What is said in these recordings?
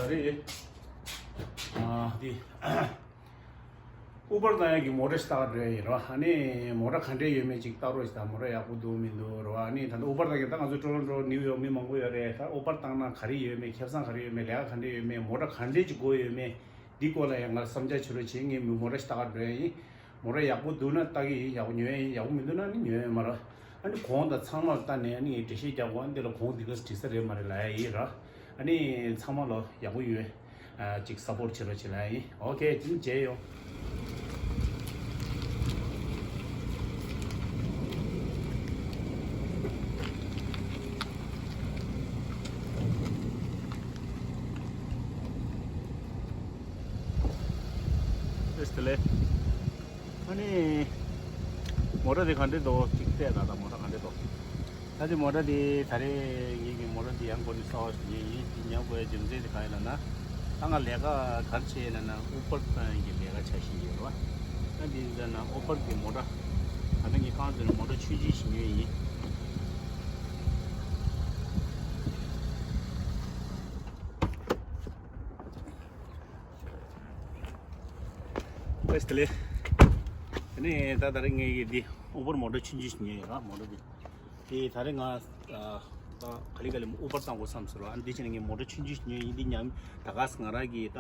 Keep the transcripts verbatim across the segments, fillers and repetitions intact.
རེད། ཨ་དེ། ཨུ་བར་བཏང་ཡག་གི་མོ་ཊ་ཞིག་ལྟ་ག་འགྲོ་ཡ་ཡིན་རོ། ཨ་ནི་མོ་ཊ་ག་འདྲས་ཡོད་མེད་ཅིག་ལྟ་རོགས་ཞིག་དང་། མོ་ཊ་ཡག་པོ་འདུག་མི་འདུག་རོ། ཨ་ནི་ད་ལྟ་ཨུ་བར་བཏང་གི། ད་ང་ཚོ་ཊོ་རོན་ཊོ་ནིའུ་ཡོག་མི་མང་པོ་ཡོད་རེད། ད་ཨུ་བར་བཏང་ན་ག་རེ་ཡོད་མེད། ཁེ་བཟང་ག་རེ་ཡོད་མེད། ལས་ཀ་ག་འདྲས་ཡོད་མེད། མོ་ཊ་ག་འདྲས་ཅིག་དགོས་ཡོད་མེད། འདི་སྐོར་ལ་ཡང་ང་ལ་བསམ་འཆར་བྱེད་རོགས་བྱེད། ངས་མོ་ཊ་ཞིག་ལྟ་ག་འགྲོ་ཡ་ཡིན། མོ་ཊ་ཡག་པོ་འདུག་ན་ལྟ་གི་ཡིན། ཡག་པོ་ཉོ་ཡ་ཡིན། ཡག་པོ་མི་འདུག་ན་ནི་ཉོ་ཡ་ཡིན་མ་རེད། ཨ་ནི་གོང་དང་ཚང་མར་ལྟ་ནས་ཨ་ནི་ངས་འགྲེལ་བཤད་རྒྱག་དགོས། ཨ་ནི་འདི་ལ་གོང་འདི་ག་འགྲིག་ས་རེད་མ་རེད་ལབ་ཡ་ཡིན་ར། ཨ་ནི་ཚང་མ་ལ་ཡག་པོ་ཡོད། ཨ་ཅིག་སཔོརྚ་བྱེད་རོགས་བྱེད་ལབ་ཡ་ཡིན། ཨོ་ཁེ། དེ་ནི་མཇལ་ཡོང་། ཨེ་དེ་ལས། ཨ་ནི་མོ་ཊ་དེ་ག་འདྲས་འདུག་ཅིག་བལྟས་ད། ད་མོ་ཊ་ག་འདྲས་འདུག་ད་དེ་མོ་ཊ་དེ་ད་རེས་ངེད་ཀྱི་མོ་ཊ་དེ་ཡང་སྒོ་ནས་གསར་པ་ཞིག་ཉོས་ཡིན། དེ་ཉོ་དགོས་རྒྱུ་མཚན་དེ་གང་ཡིན་ལབ་ན། ད་ང་ལས་ཀ་ག་རེ་བྱས་ཡིན་ལབ་ན། ཨུ་བར་བཏང་ཡག་གི་ལས་ཀ་བྱ་བཞིན་ཡོད་རེད་བ། ད་དེ་ཡིན་ཟེར་ན་ཨུ་བར་གི་མོ་ཊ། ད་ལྟ་ངས་རྐང་བཙུགས་ནས་མོ་ཊ་ཆུང་ཆུང་ཞིག་ཉོས་ཡིན། ཨེ་དེ་ལས། དེ་ནས་ད་ད་རེས་ངས་ཀྱི་འདི་ཨུ་བར་མོ་ཊ་ཆུང་ཆུང་ཞིག་ཉོས་ཡོད་ར། མོ་ཊ་འདི། དེ་ད་རེས་ང་ཨ་ད་ག་ལེ་ག་ལེ་ཨུ་བར་བཏང་དགོས་བསམ་སོང་ར། ཨ་ནི་འདི་བྱས་ནས་ངས་མོ་ཊ་ཆུང་ཆུང་ཞིག་ཉོས་ཡིན། འདི་ཉམས་ད་ག་ས་ང་རང་གིས་ད་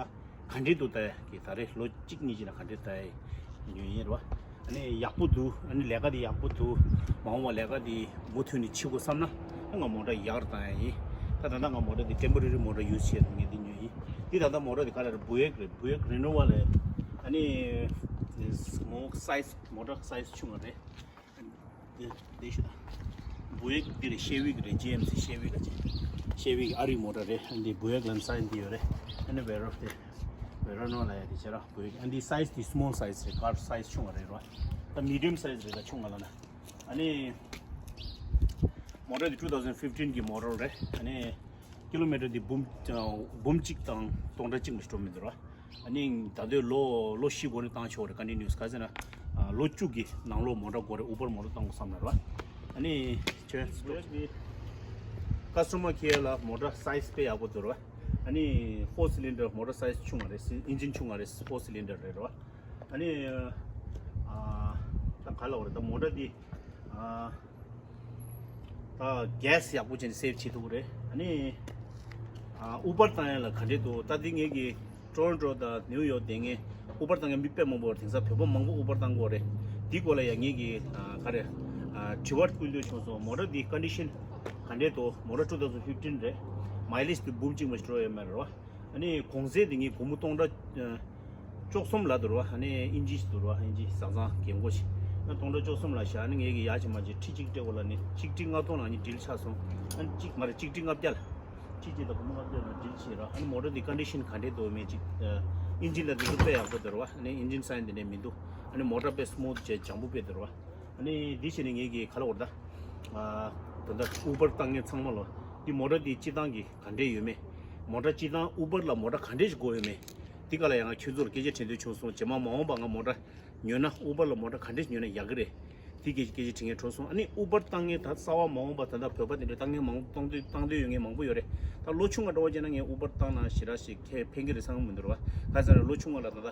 ག་འདྲས་འདུག་ལྟ་ཡ་གི། ད་རེས་ལོ་གཅིག་གཉིས་ཀྱི་ནང་ག་འདྲས་ལྟ་ཡ་ཉོས་ཡིན་ར། ཨ་ནི་ཡག་པོ་འདུག་ཨ་ནི་ལས་ཀ་འདི་ཡག་པོ་འདུག་མ་འོངས་པ་ལས་ཀ་འདི་མུ་མཐུད་ནས་བྱེད་དགོས་བསམ་ན། ཨ་ང་མོ་ཊ་ཡག་རུ་བཏང་ཡ་ཡིན། ད་ད་ལྟ་ང་མོ་ཊ་འདི་ཊེམ་པོ་རེ་རི་མོ་ཊ་ཡུ་སི་བྱས་ནས་ངས་འདི་ཉོས་ཡིན། འདི་ད་ལྟ་མོ་ཊ་འདི་ག་རེ་རེད། བུ་ཡེག་རེད། བུ་ཡེག་རི་ནོ་ཝ་ལ། ཨ་ནི་མོ་སའི་ཛི་མོ་ཊ་སའི་ཛི་ཆུང་བ་རེད། འདི་འདི་ཤོད་དང་། བུ་ཡེག་འདི་རེད། ཤེ་ཝིག་རེད། ཇི་ཨེམ་སི་ཤེ་ཝིག་ལ་ཅེ། ཤེ་ཝིག་ཨ་རིའི་མོ་ཊ་རེད། འདི་བུ་ཡེག་ལམ་སང་འདི་ཡོད་རེད། ཨ་ནི་བེ་རོ་དེ། བེ་རོ་ནོ་ལ་ཡ་དེ་བྱེད་རོགས། བུ་ཡེག་ཨ་འདི་སའི་ཛི་དེ་སི་མོལ་སའི་ཛི་རེད། ཀར་སའི་ཛི་ཆུང་བ་རེད་རོ། ད་མི་ཌི་ཡམ་སའི་ཛི་རེད། ད་ཆུང་བ་ལ་ན། ཨ་ནི་མོ་ཊ་འདི་two thousand fifteen གི་མོ་ཌེལ་རེད། ཨ་ནི་ཀི་ལོ་མི་ཊར་འདི་འབུམ་འབུམ་གཅིག་དང་སྟོང་ཕྲག་གཅིག་མ་གཏོགས་མི་འདུག་ར། ཨ་ནི་ད་ལྟའི་ལོ་ལོ་བཞི་འགོར་ནས་བཏང་ཆོག་རེད། ཀོན་ཊི་ནིའུ་སི། ག་ཟེར་ན། ཨ་ལོ་བཅུ་གི་ནང་ལོགས་མོ་ཊ་དགོས་རེད། ཨུ་བར་མོ་ཊ་བཏང་དགོས་བསམ་ན་ར། ཨ་ནི་ཁྱོད་ཀ་སི་ཊ་མར་ཁེ་ཡར་ལ་མོ་ཊ་སའི་ཛི་དཔེ་ཡག་པོ་འདུག་ར། ཨ་ནི་ཧྥོར་སི་ལིན་ཌར། མོ་ཊ་སའི་ཛི་ཆུང་བ་རེད། ཨིན་ཇིན་ཆུང་བ་རེད། ཧྥོར་སི་ལིན་ཌར་རེད་ར། ཨ་ནི་ཨ་ད་ག་ལབ་དགོས་རེད། ད་མོ་ཊ་འདི་ཨ་ད་གེ་སི་ཡག་པོ་བྱས་ནས་སེབ་བྱེད་ཐུབ་ཀྱི་རེད། ཨ་ནི་ཨ་ཨུ་བར་བཏང་ཡ་ལ་ག་འདྲས་འདུག་ད་འདི་ངེད་ཀྱི་ཊོ་རོན་ཊོ་དང་ནིའུ་ཡོག་དེ་ངས་ཨུ་བར་བཏང་མཁན་མི་དཔེ་མང་པོ་ཡོད་རེད། དེང་སང་བོད་པ་མང་པོ་ཨུ་བར་བཏང་གི་ཡོད་རེད། འདི་སྐོར་ལ་ཡང་ངེད་ཀྱིས་ཨ་ག་རེ་ཨ་དྲི་བ་བསྐུལ་འདོད་བྱུང་སོང་། མོ་ཊ་འདི་ཀོན་ཌི་ཤན་ག་འདྲས་འདུག་མོ་ཊ་two thousand fifteen རེད། མའི་ལེཇ་དེ་འབུམ་གཅིག་མ་གཏོགས་ཡོད་མ་རེད་བ། ཨ་ནི་གོང་ཚད་དེ་ངས་སྒོར་མོ་སྟོང་ཕྲག་ཨ་བཅུ་གསུམ་ལ་འདུག་ར། ཨ་ནི་ཨིན་ཇི་ཞིག་འདུག་ར། ཨིན་ཇི་བཟང་བཟང་རྒན་གོག་ཞིག་ཨ་སྟོང་ཕྲག་བཅུ་གསུམ་ལ་བཞག་ཨ་ནི་ངས་ཀྱི་ཡག་ཅིག་མ་ཅིག་ཁྲི་གཅིག་སྤྲད་དགོས་ལབ་ནི་ཆིག་ཁྲི་ལྔ་སྟོང་ལ་ཨ་ནི་ཌིལ་ཆགས་སོང་། ཨ་ནི་གཅིག་མ་རེད། ཆིག་ཁྲི་ལྔ་བརྒྱ་ལ། ཆིག་ཁྲི་དང་སྒོར་མོ་ལྔ་བརྒྱ་ལ་ཌིལ་བྱས་ར། ཨ་ནི་མོ་ཊ་འདི་ཀོན་ཌི་ཤན་ག་འདྲས་འདུག་མེད་ཅིག་ཨ་ཨིན་ཇིན་ལ་འདི་ཚོ་དཔེ་ཡག་པོ་འདུག་ར། ཨ་ནི་ཨིན་ཇིན་སའིན་འདི་འདྲས་མི་འདུག་ཨ་ནི་མོ་ཊ་དཔེ་སི་མུ་ཐི་བྱས་འཇམ་པོ་དཔེ་འདུག་ར། ཨ་ནི་འདི་བྱས་ནས་ངས་ཀྱི་ག་ལབ་དགོས་རེད་ད། ཨ་ད་ལྟ་ཨུ་བར་བཏང་མཁན་ཚང་མ་ལ་འདི་མོ་ཊ་འདི་སྤྱིར་བཏང་གི་ག་འདྲས་ཡོད་མེད། མོ་ཊ་སྤྱིར་བཏང་ཨུ་བར་ལ་མོ་ཊ་ག་འདྲས་ཞིག་དགོས་ཡོད་མེད། འདི་ག་ལ་ཡང་ང་ཁྱོད་ཚོར་སྐད་ཆ་དྲི་འདོད་བྱུང་སོང་། རྗེས་མ་མ་འོངས་པ་ང་མོ་ཊ་ཉོས་ན་ཨུ་བར་ལ་མོ་ཊ་ག་འདྲས་ཉོས་ན་ཡག་གི་རེད། དེ་སྐད་སྐད་ཆ་དྲི་མཁན་འཕྲོ་སོང་། ཨ་ནི་ཨུ་བར་བཏང་མཁན་ད་གསར་པ་མ་འོངས་པ་ད་ལྟ་བོད་པ་དེ་འདྲ་བཏང་མཁན་མང་བཏང་འདོད་བཏང་འདོད་ཡོད་མཁན་མང་པོ་ཡོད་རེད། ད་ལོ་ཆུང་བ་འདྲ་བོ་བྱས་ན་ངས་ཨུ་བར་བཏང་ན་ཞེ་དྲག་ཞིག་ཁེ་ཕན་གི་རེད་བསམ་གི་མི་འདུག་ར་བ། ག་ཟེར་ན་ལོ་ཆུང་བ་ལ་ད་ལྟ་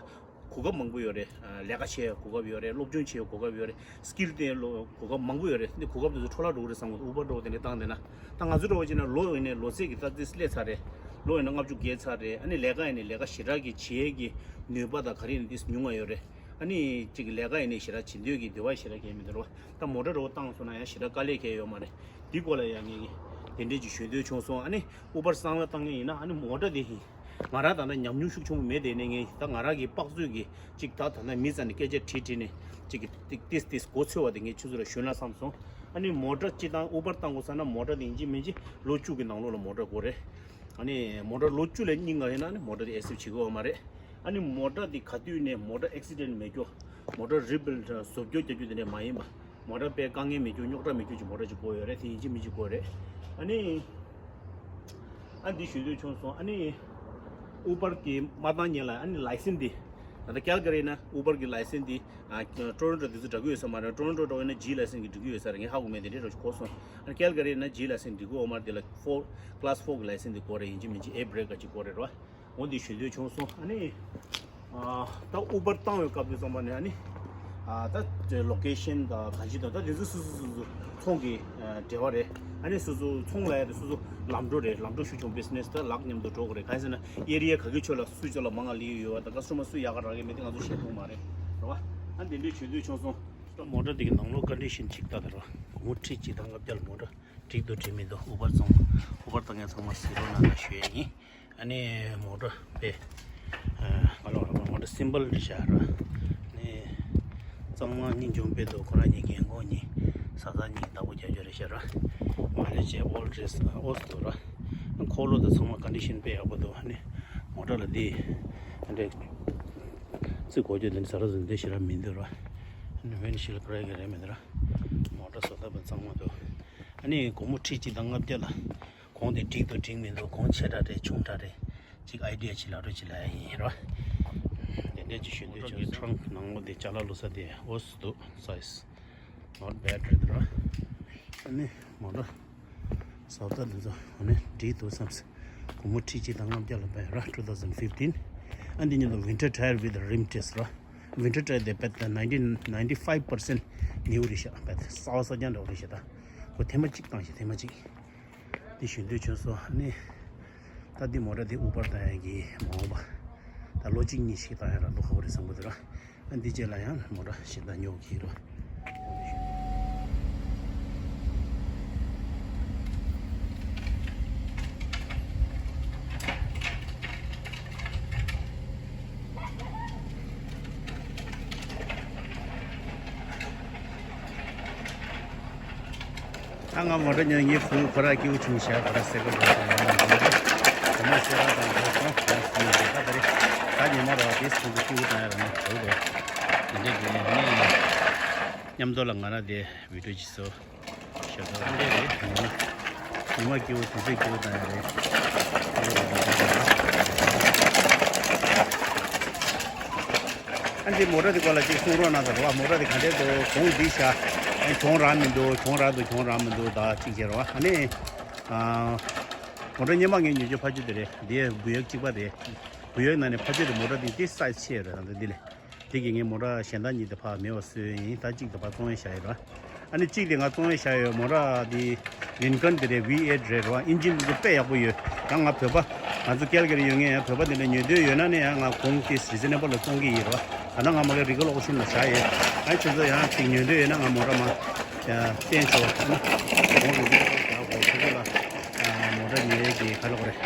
གོ་སྐབས་མང་པོ་ཡོད་རེད། ཨ་ལས་ཀ་བྱེད་ཡག་གོ་སྐབས་ཡོད་རེད། སློབ་སྦྱོང་བྱེད་ཡག་གོ་སྐབས་ཡོད་རེད། སི་ཀིལ་ཏེ་ལོ་གོ་སྐབས་མང་པོ་ཡོད་རེད། འདི་གོ་སྐབས་དེ་ཚོ་འཕྲོ་བརླག་འགྲོ་གི་རེད་བསམ་གི་འདུག་ཨུ་བར་འདྲ་བོ་དེ་འདྲ་བཏང་བསྡད་ན། ད་ང་ཚོ་འདྲ་བོ་བྱས་ན་ལོ་ཡིན་ནའི་ལོ་ཚད་ཀྱི་ད་ཏིས་སླེབས་ཚར་རེད། ལོ་ཡིན་ན་ལྔ་བཅུ་བརྒལ་ཚར་རེད། ཨ་ནི་ལས་ཀ་ཡིན་ནའི་ལས་ཀ་ཞེ་དྲག་གི་བྱེད་ཡག་གི་ནུས་པ་དང་ག་རེ་ཡིན་ནའི་ཏིས་ཉུང་བ་ཡོད་རེད། ཨ་ནི་གཅིག་ལས་ཀ་ཡིན་ནའི་ཞེ་དྲག་བྱེད་འདོད་ཀྱི་འདོད་པ་ཞེ་དྲག་གང་ཡང་མི་འདུག་ར་བ། ད་མོ་ཊ་འདྲ་བོ་བཏང་སོང་ན་ཡང་ཞེ་དྲག་དཀའ་ལས་གང་ཡང་ཡོད་མ་རེད། འདི་སྐོར་ལ་ཡང་ངས་དེ་འདྲས་ཅིག་ཞུ་འདོད་བྱུང་སོང་། ཨ་ནི་ཨུ་བར་གསར་པ་བཏང་མཁན་ཡིན་ན་ཨ་ནི་མོ་ཊ་དེ་ཡིན། ང་རང་ད་ལྟ་ཉམས་མྱོང་ཤུགས་ཆེན་པོ་མེད་དེ་ནས་ངས་ད་ང་རང་གི་དཔག་ཚོད་ཀྱི་ཅིག་ད་ད་ལྟ་མི་ཚང་ནས་སྐད་ཆ་དྲིས་དྲིས་ནས་ཅིག་གི་ཏིག་ཏིས་ཏིས་གོ་ཚོད་པ་དེ་ངས་ཁྱོད་ཚོ་ལ་ཞུས་ན་བསམ་སོང་། ཨ་ནི་མོ་ཊ་སྤྱིར་བཏང་ཨུ་བར་བཏང་དགོས་ས་ན་མོ་ཊ་དེ་ཡིན་གཅིག་མིན་གཅིག་ལོ་བཅུ་གི་ནང་ལོགས་ལ་མོ་ཊ་དགོས་རེད། ཨ་ནི་མོ་ཊ་ལོ་བཅུ་ལས་སྙིང་ག་ཡིན་ན་ཨ་ནི་མོ་ཊ་དེ་ཨེག་སེབ་བྱེད་ཀྱི་ཡོད་མ་རེད། ཨ་ནི་མོ་ཊ་དེ་ག་དུས་ནས་མོ་ཊ་ཨེག་སི་ཌེན་མེད་རྒྱུ། མོ་ཊ་རི་བིལ་ཌི་བཟོ་བཅོས་རྒྱག་རྒྱུ་དེ་འདྲ་མ་ཡིན་པ། མོ་ཊ་དཔེ་དཀའ་ངལ་མེད་རྒྱུ་རྙོག་དྲ་མེད་རྒྱུ་ཅིག་མོ་ཊ་ཅིག་དགོས་ཡོད་རེད། དེ་ཡིན་གཅིག་མིན་གཅིག་དགོས་རེད། ཨ་ནི། ཨ་འདི་ཞུ་འདོད་བྱུང་སོང་། ཨ་ནི། ཨུ་བར་གི་མ་བཏང་སྔོན་ལ་ཨ་ནི་ལའི་སེན་སི་འདི། ད་ལྟ་ཀལ་ག་རི་ན་ཨུ་བར་གི་ལའི་སེན་སི་འདི། ཨ་ཊོ་རོན་ཊོ་འདི་ཚོ་འདྲ་གི་ཡོད་ས་མ་རེད། ཊོ་རོན་ཊོ་འདྲ་བོ་ཡིན་ན་ཇི་ལའི་སེན་སི་གི་འགྲིག་གི་ཡོད་ས་རེད། ངས་ཧ་གོ་མེད། དེ་འདྲའི་རོ་ཞིག་གོ་སོང་། ཨ་ནི་ཀལ་ག་རི་ན་ཇི་ལའི་སེན་སི་འགྲིག་གི་ཡོད་མ་རེད། དེ་ལ་ཕོར་ཀི་ལཱ་སི་ཕོར་གི་ལའི་སེན་སི་འདི་དགོས་རེད། ཡིན་གཅིག་མིན་གཅིག་ཨེ་བྷི་རེག་ག་ཅིག་དགོས་རེད་རོ། འོ་འདི་ཞུ་འདོད་བྱུང་སོང་ཨ་ནི། ཨ་ད་ཨུ་བར་བཏང་བའི་སྐབས་དུ་ཙམ་པ་ནས་ཨ་ནི། ཨ་ད་ལོ་ཀེ་ཤན་དང་གང་ཅི་དང་ད་དེ་ཚོ་སུ་སུ་སུ་སུ་ཚོང་གི་ཨ་འབྲེལ་བ་རེད། ཨ་ནི་སུ་སུ་ཚོང་ལ་ཡ་དེ་སུ་སུ་ལམ་འགྲོ་རེད། ལམ་འགྲོ་ཞུ་བྱུང་བི་ཛི་ནེ་སི་ད་ལག་མཉམ་དུ་འགྲོ་དགོས་རེད། གང་ཡིན་ཟེར་ན་ཨེ་རི་ཡ་ག་གི་ཆོད་ལ་སུ་ཆོད་ལ་མང་ང་ལི་ཡོད་ཡོད་བ་ད་ཀ་སི་ཊ་མར་སུ་ཡག་ག་རག་གི་མེད་དེ་ང་ཚོ་ཤེས་ཐུབ་མ་རེད། རེད་བ། ཨ་འདི་འདྲའི་ཞུ་འདོད་བྱུང་སོང་། མོ་ཊ་འདི་གི་ནང་ལོགས་ཀོན་ཌི་ཤན་ཅིག་ལྟ་དེ་རེད་བ། སྒོར་མོ་ཁྲི་གཅིག་དང་ལྔ་བརྒྱ་ལ་མོ་ཊ་འགྲིག་འདུག་འགྲིག་མི་འདུག་ཨུ་བར་ཚང་མ་ཨུ་བར་བཏང་མཁན་ཚང་མ་གཟིགས་རོགས་གནང་ལ་ཞུ་ཡ་ཡིན། ཨ་ནི་མོ་ཊ་དཔེ་ཨ་ག་ལ་བ་མོ་ཊ་སིམ་པལ་རེད་ཤག་ར། ཨ་ནི་གཙང་མ་གཉིས་འཇོམས་དཔེ་འདུག་ཁོ་རང་གཉིས་ཀྱི་མགོ་གཉིས་ས་ས་གཉིས་བདག་པོ་རྒྱབ་རྒྱུ་རེད་ཤག་ར། མ་ལེ་ཇི་ཨོལ་ཌི་རེ་སི་ཨོ་སི་འདུག་ར། ཁོག་ལོ་དང་ཚང་མ་ཀོན་ཌི་ཤན་དཔེ་ཡག་པོ་འདུག་ཨ་ནི་མོ་ཊ་ལ་འདི་ཨ་འདྲ་རྩི་གོ་རྒྱུ་དེ་འདྲ་ཟ་ར་ཟིན་དེ་ཞེ་དྲག་མི་འདུག་ར། ཨ་ནི་ཝིན་ཤིལ་ཀེ་རེག་རེད་མི་འདུག་ར། མོ་ཊ་བཟོ་ལྟ་བུ་ཚང་མ་འདུག་ཨ་ནི་སྒོར་མོ་ཁྲི་གཅིག་དང་ལྔ་བརྒྱ་ལ། གོང་དེ་འགྲིག་འདུག་འགྲིག་མི་འདུག་གོང་ཆེ་དྲགས་རེད་ཆུང་དྲགས་རེད། ཅིག་ཨའི་ཌི་ཡ་ཅིག་ལབ་རོགས་ཅིག་ལབ་ཡ་ཡིན་རོ། དེ་འདྲས་ཅིག་ཞུ་འདོད་བྱུང་སོང་། ཊྲང་ནང་ལོགས་དེ་ཅ་ལག་བླུགས་ས་དེ་ཨོ་སི་འདུག་སའི་ཛི་ནོ་ཊི་བེཌ་རེད་རོ། ཨ་ནི་མོ་ཊ་བཟོ་ལྟ་འདི་ཚོ་ཨ་ནི་འགྲིག་འདུག་བསམ་སོང་། སྒོར་མོ་ཁྲི་གཅིག་དང་ལྔ་བརྒྱ་ལ་པའི་རོ། ཊུ་ཐའུ་ཛེན་ཕིབ་ཊིན། ཨ་འདི་ཉིད་དུ་winter tire with rim test རོ། Winter tire དེ་བེད་ད་ninety ninety five percent new རེད་ཤག་བེད་གསར་པ་གསར་རྐྱང་འདྲ་བོ་རེད་ཤག་ད་ཁོ་ཐེངས་མ་གཅིག་བཏང་ཞིག་ཐེངས་མ་གཅིག་འདི་ཞུ་འདོད་བྱུང་སོང་། ཨ་ནི་ད་འདི་མོ་ཊ་འདི་ཨུ་བར་བཏང་ཡག་གི་མ་འོངས་པ་ད་ལོ་གཅིག་གཉིས་ཤིག་བཏང་ཡག་ར་འདུག་ཧ་གོ་རེད་བསམ་གི་འདུག་ར། ཨ་འདི་རྗེས་ལ་ཡང་མོ་ཊ་གཞན་དག་ཉོ་གི་ར། ད་ང་མོ་ཊ་ཉོ་ངའི་བུ་ཁོ་ར་སྐྱིད་པོ་བྱུང་ཤག་ཁོ་ར་སེ་ཀོ་འགྲོ་སོང་། ང་མ་འགྲོ་ཁོ་མ་སེ་ར་དང་འགྲོ་སོང་། ང་སུ་ཡིན་ད་ད་རེ་ད་ཉི་མ་ར་དེ་སུ་གི་སྐྱིད་པོ་བཏང་ཡ་ར་ན་འགྲོ་རོ། དེ་འདྲས་དེ་ནས་མཉམ་དུ་ལ་ང་ར་དེ་བི་ཌིའོ་ཅིག་བཟོ་ཤག་ད་འདྲས་རེད། ཉི་མ་སྐྱིད་པོ་དུས་ཚོད་སྐྱིད་པོ་བཏང་ཡ་རེད། ཨ་འདི་མོ་ཊ་འདི་སྐོར་ལ་ཅིག་གསུང་རོགས་གནང་དང་རོགས། མོ་ཊ་འདི་ག་འདྲས་འདུག་གོང་འདི་བཞག་ཨ་གྱོང་རག་མི་འདུག་གྱོང་རག་འདུག་གྱོང་རག་མི་འདུག་ད་ཅིག་བྱེད་རོགས། ཨ་ནི་ཨ་མོ་ཊ་སྔོན་མ་ངས་ཉོ་རྒྱུ་ཕ་ཆུ་དེ་རེད། འདི་བུ་ཡག་གཅིག་པ་རེད། བུ་ཡག་ནང་ནས་ཕ་ཆུ་དེ་མོ་ཊ་འདི་འདི་སའི་ཛི་ཆེ་རེད། ད་འདི་ལས་འདི་གི་ངས་མོ་ཊ་གཞན་དག་གཉིས་དེ་ཕར་མེད་པ་བཟོས་ཡིན། ད་གཅིག་དེ་ཕར་བཙོང་ཡས་བཞག་ཡོད་ར། ཨ་ནི་གཅིག་དེ་ང་བཙོང་ཡས་བཞག་ཡོད། མོ་ཊ་དེ་ལིན་ཀོན་དེ་རེད། ཝི་ཨེཊ་རེད་རོ། ཨིན་ཇིན་དེ་ཚོ་དཔེ་ཡག་པོ་ཡོད། ཡང་ང་བོད་པ་ང་ཚོ་ཀལ་ག་རི་ཡོད་མཁན་ཡང་བོད་པ་དེ་འདྲ་ཉོ་འདོད་ཡོད་ན་ནི་ཡང་ང་གོང་དེ་རི་ཛི་ནེ་བལ་ལ་བཙོང་གི་ཡིན་རོ། ད་ལྟ་ང་མ་གི་རི་ཀལ་ཨོག་ཤན་ལ་བཞག་ཡོད། ཨ་ཁྱོད་ཚོ་ཡང་གཅིག་ཉོ་འདོད་ཡོད་ན་ང་མོ་ཊ་མ་བསྟན་ཆོག་ཨ་ནི་གོང་རི་ཛི་ནེ་བལ་བཞག་གོ་ཁྱོད་ཚོ་ལ་མོ་ཊ་ཉོ་ཡས་ཀྱི་ག་ལ་གོ་རེད།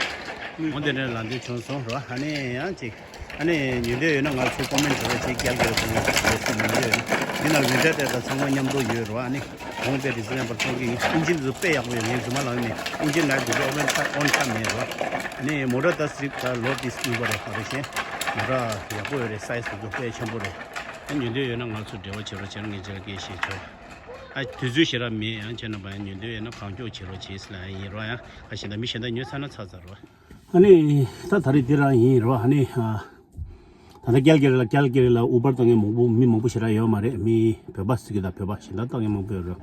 འོ་དེ་འདྲ་ལ་འདོད་བྱུང་སོང་རོ། ཨ་ནི་ཡང་གཅིག་ཨ་ནི་ཉོ་འདོད་ཡོད་ན་ང་ཚོ་ཀོ་མེན་ཊི་བྱེད་རོགས་བྱེད། རྒྱལ་རྒྱལ་ཁོང་ལ་ཉོ་འདོད་ཡོད་ན་འདི་ནང་ཝིན་ཊར་ཊའེར་དང་ཚང་མ་མཉམ་དུ་ཡོད་རོགས། ཨ་ནི་གོང་དེ་རི་ཛི་ནེ་བལ་ཚོང་གི་ཨིན་ཇིན་དེ་ཚོ་དཔེ་ཡག་པོ་ཡོད། ངས་རྫུན་མ་ལབ་མེད། ཨིན་ཇིན་ལ་དེ་ཚོ་ཨོ་བན་ཁ་ཨོན་ཁ་མེད་རོགས། ཨ་ནི་མོ་ཊ་ད་སི་ད་ལོ་དེ་སི་པར་རེད། ཧ་རེ་ཤེ་མོ་ཊ་ཡག་པོ་ཡོད་རེད། སའི་ཛི་དེ་ཚོ་དཔེ་ཆེན་པོ་རེད། ཨ་ཉོ་འདོད་ཡོད་ན་ང་ཚོ་འབྲེལ་བ་བྱེད་རོགས་བྱེད་རོགས། ངས་རྗེས་ལ་སྐད་བཤད་ཆོག་ཨ་དུས་ཚོད་ཞེ་དྲག་མེད། ཡང་བྱས་ན་བ་ཡང་ཉོ་འདོད་ཡོད་ན་གང་མགྱོགས་བྱེད་རོགས་བྱེད་ཟེར་ལབ་ཡ་ཡིན་རོགས། ཡང་ཁ་ཤས་ད་མི་གཞན་དག་ཉོས་ཚར་ན་ཚར་ཚར་རོགས། ཨ་ནི་ད་ད་རེས་འདི་རང་ཡིན་རེད་བ། ཨ་ནི་ཨ་ད་ལྟ་ཀལ་ག་རི་ལ་ཀལ་ག་རི་ལ་ཨུ་བར་བཏང་མཁན་མང་པོ་མི་མང་པོ་ཞེ་དྲག་ཡོད་མ་རེད། མི་བོད་པ་ཟེར་གི་ད་བོད་པ་གཞན་དག་བཏང་མཁན་མང་པོ་ཡོད་རེད།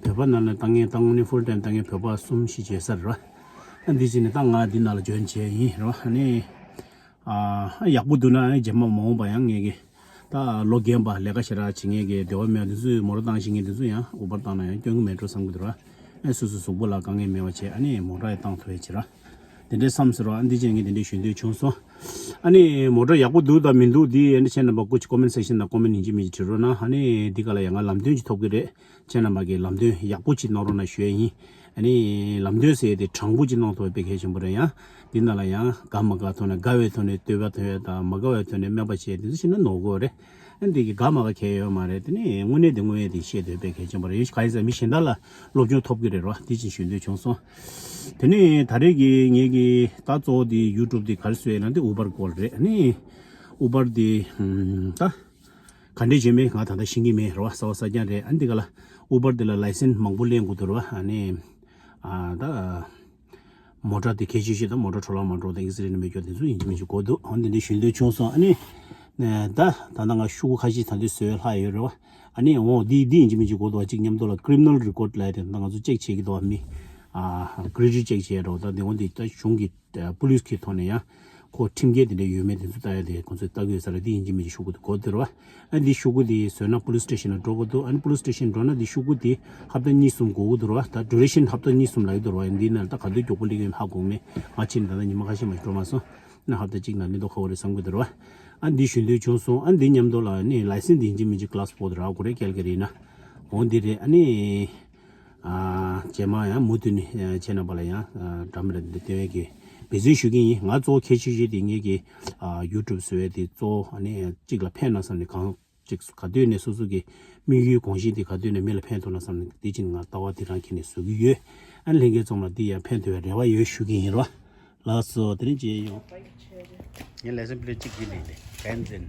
བོད་པ་ནང་ནས་བཏང་མཁན་བཏང་ནི་ཧྥུལ་ཊའིམ་བཏང་མཁན་བོད་པ་གསུམ་བཞི་བྱས་ས་རེད་བ། ཨ་འདི་བྱས་ནས་ད་ང་འདི་ནང་ལ་འཇོན་བྱས་ཡིན་རེད་བ། ཨ་ནི་ཨ་ཡག་པོ་འདུག་ན་ཨ་ནི་རྗེས་མ་མ་འོངས་པ་ཡང་ངས་གི་ད་ལོ་རྒན་པ་ལས་ཀ་ཞེ་དྲག་བྱེད་མཁན་གི་སྡེ་བ་མེད་པ་འདི་ཚོས་མོ་ཊ་བཏང་ཤེས་མཁན་འདི་ཚོ་ཡང་ཨུ་བར་བཏང་ན་ཡང་སྐྱོན་གི་མེད་འགྲོ་བསམ་གི་འདུག་ར། ཨེ་སོ་སོའི་གཟུགས་པོ་ལ་དཀའ་ངལ་མེད་པ་བྱས། ཨ་ནི་མོ་ཊ་ཡང་བཏང་ཐུབ་ཡ་བྱེད་ར། དེ་འདྲའི་བསམ་ཟེར་རོ། ཨ་འདི་བྱས་ངས་དེ་འདྲའི་ཞུ་འདོད་བྱུང་སོང་། ཨ་ནི་མོ་ཊ་ཡག་པོ་འདུག་དང་མི་འདུག་འདི་ཨ་ནི་ཁྱེད་རྣམ་པ་སྐུ་མཁྱེན་ཀོ་མེན་ཊི་སེག་ཤན་དང་ཀོ་མེན་ཊི་ཡིན་གཅིག་མིན་གཅིག་བྲིས་རོགས་གནང་། ཨ་ནི་འདི་ག་ལ་ཡང་ང་ལམ་སྟོན་ཅིག་ཐོབ་གི་རེད། ཁྱེད་རྣམ་པ་གིས་ལམ་སྟོན་ཡག་པོ་ཅིག་གནང་རོགས་གནང་ཞུ་ཡ་ཡིན། ཨ་ནི་ལམ་སྟོན་ཟེར་ཡ་དེ་དྲང་པོ་ཅིག་གནང་ཐུབ་པ་དཔེ་གལ་ཆེན་པོ་རེད། ཡང་འདི་ནང་ལ་ཡང་དགའ་མ་དགའ་ཐོག་ནས། དགའ་བའི་ཐོག་ནས་བསྟོད་པ་ཐོན་ཡ་དང་མ་དགའ་བའི་ཐོག་ནས་སྨད་པ་བྱས་དེ་ཚོ་བྱས་ན་ནོར་གོ་རེད། ཨ་འདི་གི་དགའ་མ་དགའ་ཁྱད་ཡོད་མ་རེད། དེ་ནས་དངོས་གནས་དེ་དངོས་ཡོད་དེ་བཤད་དེ་དཔེ་གལ་ཆེན་པོ་རེད། ག་ཡིན་ཟེར་མི་གཞན་དག་ལ་སློབ་སྦྱོང་ཐོབ་ཀྱི་རེད་རོ། དེ་ཅིག་ཞུ་འདོད་བྱུང་སོང་། དེ་ནས་ད་རེས་ཀྱི་ངེད་ཀྱི་ད་གཙོ་བོ་དེ་ཡུ་ཊུབ་དེ་ག་རེ་བཟོས་ཡིན་ན་དེ་ཨུ་བར་སྐོར་རེད། ཨ་ནི་ཨུ་བར་དེ་ད་ག་འདྲས་བྱས་མེད་ང་ད་ལྟ་ཤེས་ཀྱི་མེད་རོ། གསར་པ་གསར་རྐྱང་རེད། ཨ་ནི་དེ་ག་ལ་ཨུ་བར་དེ་ལ་ལའི་སེན་སི་མང་པོ་ལེན་དགོས་འདུག་རོ། ཨ་ནི་ཨ་ད། མོ་ཊ་དེ་གལ་ཆེ་ཤོས་དང་མོ་ཊ་འཕྲོ་བརླག་མ་འགྲོ་དང་ཨེག་སི་རེ་ནི་མེད་སྐྱོ་དེ་ཚོ་ཡིན་གཅིག་མིན་གཅིག་དགོས་འདུག་ཨ་འདི་འདྲའི་ཞུ་འདོད་བྱུང་སོང་། ཨ་ནི་ད་ད་ལྟ་ང་ཤོག་གུ་ཁ་ཤས་ད་འདི་བཟོས་ལྷག་ཡོད་རེད་བ། ཨ་ནི་འོ་འདི་འདི་ཡིན་གཅིག་མིན་གཅིག་དགོས་འདུག་གཅིག་མཉམ་དུ་ལ་ཀི་རི་མི་ནལ་རི་ཀོཌ་ལབ་ཡ་དེ་ད་ང་ཚོ་ཅེག་བྱེད་ཀྱི་འདུག་མི་ཨ་ཀི་རི་ཌིཊ་ཅེག་བྱེད་ཡ་འདྲ་བོ་ད་འདི་འོ་འདི་ད་གཞུང་གི་པུ་ལིས་ཀྱི་ཐོག་ནས་ཡང་ ཁོ་ཁྲིམས་འགལ་དེ་འདྲ་ཡོད་མེད་དེ་ཚོ་ལྟ་ཡ་དེ་ཁོ་ཚོས་ལྟ་གི་ཡོད་ས་རེད། འདི་ཡིན་གཅིག་མིན་གཅིག་ཤོག་གུ་དེ་དགོས་དེ་རེད་བ། ཨ་འདི་ཤོག་གུ་དེ་བཟོས་ན་པོ་ལིས་སི་ཊེ་ཤན་ལ་འགྲོ་དགོས་འདུག་ཨ་ནི་པོ་ལིས་སི་ཊེ་ཤན་འགྲོ་ན་འདི་ཤོག་གུ་དེ་ཧབ་ཏ་གཉིས་གསུམ་འགོར་གི་འདུག་རེད་བ། ད་ཌུ་རེ་ཤན་ཧབ་ཏ་གཉིས་གསུམ་ལབ་ཀྱི་འདུག་རེད་བ། འདི་ནང་ད་ག་དུས་མགྱོགས་པོ་སླེབས་ཀྱི་ཡོད་ཧ་གོ་མེད། ང་ཕྱིན་ད་ལྟ་ཉི་མ་ཁ་ཤས་མ་འགྲོ་མ་སོང་། ན་ཧབ་ཏ་གཅིག་ནང་སླེབས་མདོག་ཁ་པོ་རེད་བསམ་གི་འདུག་རེད་བ། ཨ་འདི་ཞུ་འདོད་བྱུང་སོང་། ཨ་འདི་མཉམ་དུ་ལ་ནི་ལའི་སེན་སི་འདི་ཡིན་གཅིག་མིན་གཅིག་ཀི་ལ་སི་སྤོ་དུ་ར་གོ་རེ་ཀལ་གི་རེད་ན། འོ་འདི་རེད། ཨ་ནི། ཨ་རྗེས་མ་ཡང་མུ་མཐུད་ནས་ཨ་ཁྱེད་རྣམ་པ་ལ་ཡང་ཨ་འདྲ་མི་འདྲ་འདི་འདྲ་སྟོན་ཡས་ཀྱི་འབད་བརྩོན་ཞུ་གི་ཡིན། ང་གཙོ་བོ་གལ་ཆེ་ཤོས་དེ་ངེད་ཀྱི་ཨ་ཡུ་ཊུབ་བཟོ་ཡས་དེ་གཙོ་བོ་ཨ་ནི་གཅིག་ལ་ཕན་ན་བསམ་ནས་གང་གཅིག་ག་དུས་ནས་སོ་སོ་གི་དམིགས་ཡུལ་དགོངས་གཞི་དེ་ག་དུས་ནས་མི་ལ་ཕན་ཐོགས་ན་བསམ་ནས་དེ་ཕྱིན་ང་ལྟ་བ་དེ་རང་འཁྱེར་ནས་བཟོ་གི་ཡོད། ཨ་ནི་ལྷན་རྒྱས་ཚང་མ་ལ་འདི་ཡང་ཕན་ཐོགས་པའི་རེ་བ་ཡོད་ཞུ་གི་ཡིན་རོ། ལགས་སོ། དེ་རིང་མཇལ་ཡོང་། ངའི་ལེ་སན་པི་ལེཊ་གཅིག་ཡིན་ནི་འདི་གན་ཛིན།